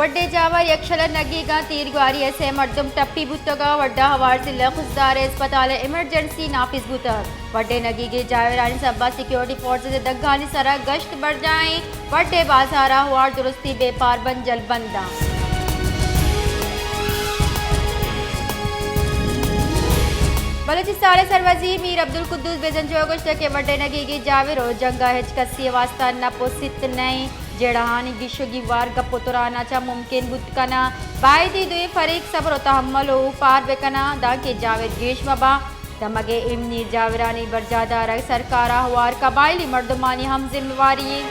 وڈے جاور یکشل ءِ نگیگاں تیرگواری ءَ سے مردم ٹپی بوتگ ءُ وڈا ہوار ضلع خضدار ءِ اسپتال ءَ ایمرجنسی نافذ بوتگ۔ وڈے نگیگیں جاورانی سبب ءَ سیکورٹی فورسز ءِ دگانی سرا گشت برجاہ ایں۔ وڈے بازار ءَ ہوار درستی بیپار بنجل بنداں۔ بلوچستان ءِ سروزیر میر عبدالقدوس بزنجو ءَ گوشتگ کہ وڈے نگیگیں جاور ءُ جنگ ءَ ہچ کسی ءِ واستہ نپ ءُ ست نہ ایں۔ جیڑہانی گیشگی وار گپ ءُ تران ءَ چہ ممکن بوت کناں۔ بائدیں دوئیں فریق صبر ءُ تحمل ءَ اوپار بہ کناں، دانکہ جاور گیش مہ باں۔ دمگ ءِ ایمنی جاورانی برجاہ دارگ سرکار ءَ ہوار قبائلی مردمانی ہم ذمہ واری ایں۔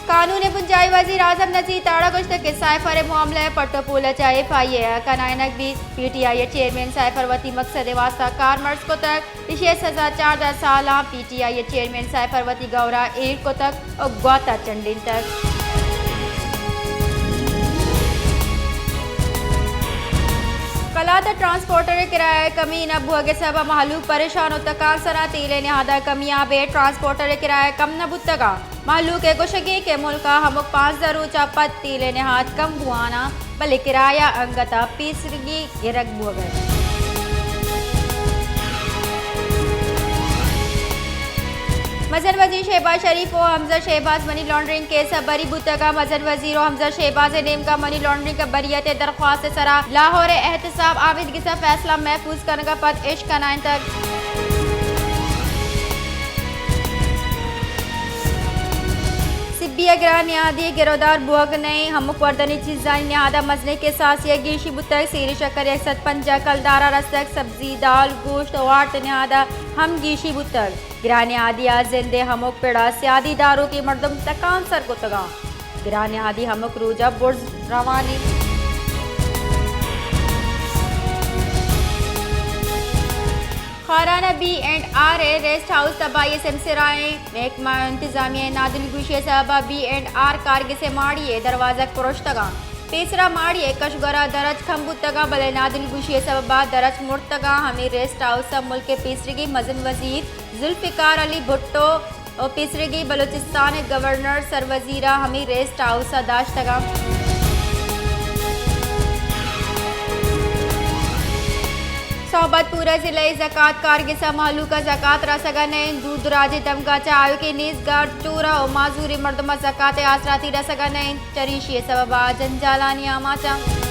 قانون ءِ بنجاہی وزیر اعظم نذیر تاڑ ءَ گوشتگ کہ سائفر ءِ معاملہ ءِ پٹ ءُ پول ءَ چہ ایف آئی اے ءَ کنائینگ بیت۔ پی ٹی آئی ءِ چیئرمین سائفر وتی مقصد ءِ واستہ کارمرز کتگ۔ ایشی ءَ سزا چاردہ سالاں۔ پی ٹی آئی ءِ چیئرمین سائفر وتی گور ءَ ایر کتگ ءُ گوات ءَ چنڈینتگ۔ کلات ءَ ٹرانسپورٹر ءِ کرایہ ءِ کمی نہ بوگ ءِ سبب ءَ مہلوک پریشان ءُ تکانسر اَنت۔ تیل ءِ نہاد ءِ کمی ءَ ابید ٹرانسپورٹر ءِ کرایہ کم نہ بوتگ ءُ مہلوک ءِ گوشگ ایں کہ ملک ءَ ہمک پانزدہ روچ ءَ پد تیل ءِ نہاد کم بوان اَنت، بلے کرایہ انگت ءَ پیسرگی گرگ بوگ ءَ اِنت۔ مزن وزیر شہباز شریف ءُ حمزہ شہباز منی لانڈرنگ کیس ءَ بری بوتگ اَنت۔ مزن وزیر ءُ حمزہ شہباز ءِ نیمگ ءَ منی لانڈرنگ ءِ بریت ءِ درخواست ءِ سرا لاہور ءِ احتساب آمید گس ءَ فیصلہ محفوظ کنگ ءَ پد اش کنائینتگ۔ سبی ءِ گران نہادی ءِ گرودار بوگ نہ اِنت، ہمک وردنی چیزانی نہاد ءَ مزنیں کساس ءَ گیشی بوتگ، سیر شکر یک سد پنجاہ کلدار ءَ رستگ، سبزی، دال، گوشت ءُ آرت ءِ نہاد ءَ ہم گیشی بوتگ۔ گران نہادی ءَ زند ءِ ہمک پڑ ءَ سیادی داروکیں مردم تکانسر کتگ اَنت۔ گران نہادی ہمک روچ ءَ برز روان اِنت۔ خاران ءَ بی اینڈ آر ءِ ریسٹ ہاؤس تباہی ءِ سمسر ءَ اِنت۔ محکمہ ءُ انتظامیہ ءِ نادلگوشی ءِ سبب ءَ بی اینڈ آر کارگس ءِ ماڑی ءِ دروازگ پروشتگ اَنت۔ پیسرا ماڑی ءِ کش ءُ گور ءَ درچک کم بوتگ اَنت، بلے نادلگوشی ءِ سبب ءَ درچک مرتگ اَنت۔ ہمے ریسٹ ہاؤس ءَ ملک ءِ پیسریگیں مزن وزیر ذوالفقار علی بھٹو ءُ پیسریگیں بلوچستان ءِ گورنر سروزیر ءَ ہمے ریسٹ ہاؤس ءَ داشتگ اَنت۔ صحبت پور ءِ ضلعی زکات کارگس ءَ مہلوک ءَ زکات رسگ ءَ نہ اِنت۔ دور دراجیں دمگ ءَ چہ آیوکیں نیزگار، چور ءُ معذوریں مردم ءَ زکات ءِ آسراتی رسگ ءَ نہ اِنت۔ چریشی ءِ سبب ءَ جنجالانی آماچ اَنت۔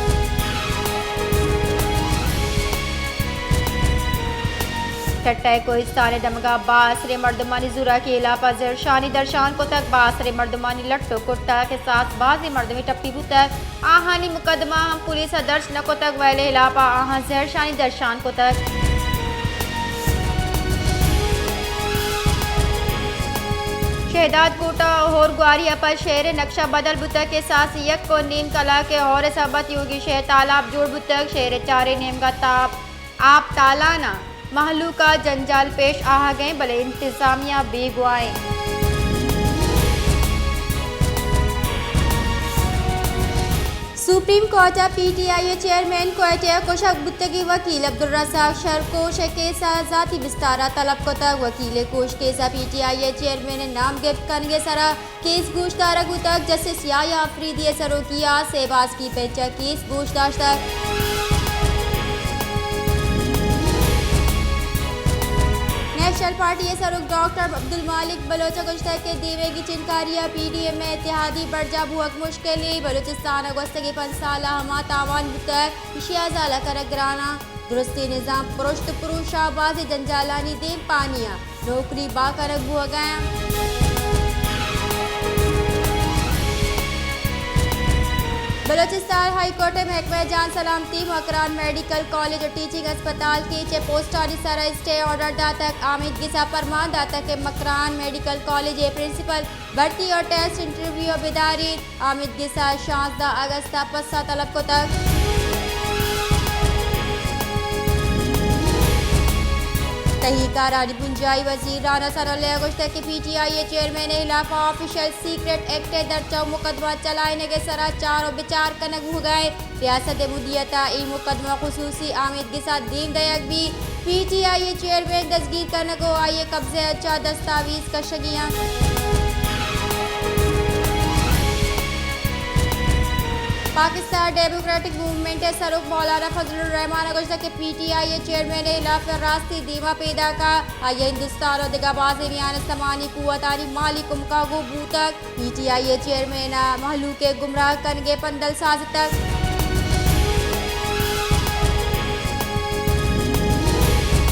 ٹھٹہ ءِ کوہستان ءِ دمگ ءَ بااثریں مردمانی زوراکی، ہلاپ ءَ زہرشانی درشان کتگ۔ بااثریں مردمانی لٹ ءُ کٹ ءِ کساس، بازیں مردمے ٹپی بوتگ۔ آہانی مقدمہ ہم پولیس ءَ درج نہ کتگ، ویل ءِ ہلاپ ءَ آہاں زہرشانی درشان کتگ۔ شہداد کوٹ ءَ ہور گواری ءَ پد شہر ءِ نقشہ بدل بوتگ، کساس یک ءُ نیم کلاک ءِ ہور ءِ سبب ءَ تیوگیں شہر تالاب جوڑ بوتگ۔ شہر ءِ چاریں نیمگ ءَ تاب آپ تالان ءَ، مہلوک ءَ جنجال پیش آہگ ءَ اِنت، بلے انتظامیہ بیگواہ اِنت۔ سپریم کورٹ ءَ پی ٹی آئی ءِ چیئرمین کوئٹہ ءَ کشگ بوتگیں وکیل عبدالرزاق شرکوش ءِ کیس ءِ ذاتی بستار ءَ طلب کتگ۔ وکیل ءِ کوش کیس ءَ پی ٹی آئی ءِ چیئرمین ءِ نام گپت کنگ ءِ سرا کیس گوشدارگ بوتگ۔ جسٹس یحییٰ آفریدی ءِ سروکی ءَ سے باسکی بنچ ءَ کیس گوش داشتگ۔ نیشنل پارٹی ءِ سروک ڈاکٹر عبدالمالک بلوچ ءَ گوشتگ کہ دیمے گچینکاری ءَ پی ڈی ایم ءِ اتحادی برجاہ بوگ مشکل اِنت۔ بلوچستان ءَ گوستگیں پنچ سال ءَ ہما تاوان بوتگ، ایشی ءَ ازالہ کنگ گران اِنت۔ درستیں نظام پرشت ءُ پروش ءَ بازیں جنجالانی دیم پانی ءَ نوکری بھا کنگ بوگ ءَ اِنت۔ بلوچستان ہائی کورٹ ءِ محکمہ جان سلامتی مکران میڈیکل کالج ءُ ٹیچنگ اسپتال کیچ ءِ پوسٹانی سر ءَ اسٹے آرڈر داتگ۔ آمید گس ءَ پرمان داتگ کہ مکران میڈیکل کالج ءِ پرنسپل بھرتی ءُ ٹیسٹ انٹرویو ءَ بداریت۔ آمید گس ءَ شانزدہ اگست ءَ پسہ طلب کتگ۔ تحقیق کارانی بنجاہی وزیر رانا ثناء اللہ ءَ گوشتگ کہ پی ٹی آئی ءِ چیئرمین ءِ ہلاپ ءَ آفیشل سیکرٹ ایکٹ ءِ درچ ءُ مقدمہ چلائینگ ءِ سرا چار ءُ بچار کنگ بوگ ءَ اِنت۔ ریاست ءِ مدیت ءَ اے مقدمہ خصوصی آمید گس ءَ دیم دئیگ بیت۔ پی ٹی آئی ءِ چیئرمین دزگیر کنگ ءُ آئی ءِ قبضہ ءَ چہ دستاویز کشگی اَنت۔ پاکستان ڈیموکریٹک موومنٹ ءِ سروک مولانا فضل الرحمان ءَ گوشتگ کہ پی ٹی آئی ءِ چیئرمین ءِ ہلاف ءَ راستی دیما پیداک ءَ، آئی ءَ ہندوستان ءُ دگہ بازیں میان استمانی قوتانی مالی کمک ءَ گوں بوتگ۔ پی ٹی آئی ءِ چیئرمین ءَ مہلوک ءِ گمراہ کنگ ءِ پندل سازتگ۔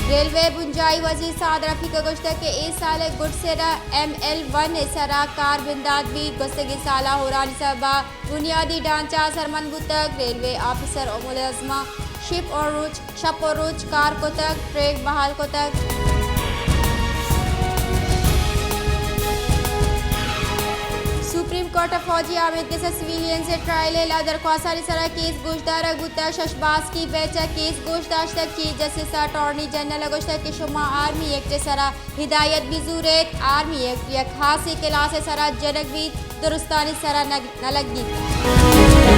ریلوے ءِ بنجاہی وزیر سعد رفیق ءَ گوشتگ کہ اے سال ءِ گڈسر ءَ ایم ایل ون ءِ سرا کار بندات بیت۔ گوستگیں سال ءَ ہورانی سبب ءَ بنیادی ڈھانچہ اثرمند بوتگ۔ ریلوے آفیسر ءُ ملازماں شپ ءُ روچ، شپ ءُ روچ کار کتگ، ٹریک بحال کتگ۔ سپریم کورٹ ءَ فوجی آمید گس ءِ سویلینز ءِ ٹرائل ءِ لا درخواستانی سرا کیس گوشدارگ بوتگ۔ شش باسکی بینچ ءَ کیس گوش داشتگ۔ چیف جسٹس ءَ اٹارنی جنرل ءَ گوشتگ کہ شما آرمی ایکٹ ءِ سرا ہدایت بہ زوریت، آرمی ایکٹ یک خاصیں کلاس ءِ سرا جنگ بیت، درستانی سرا نہ، نہ لگیت۔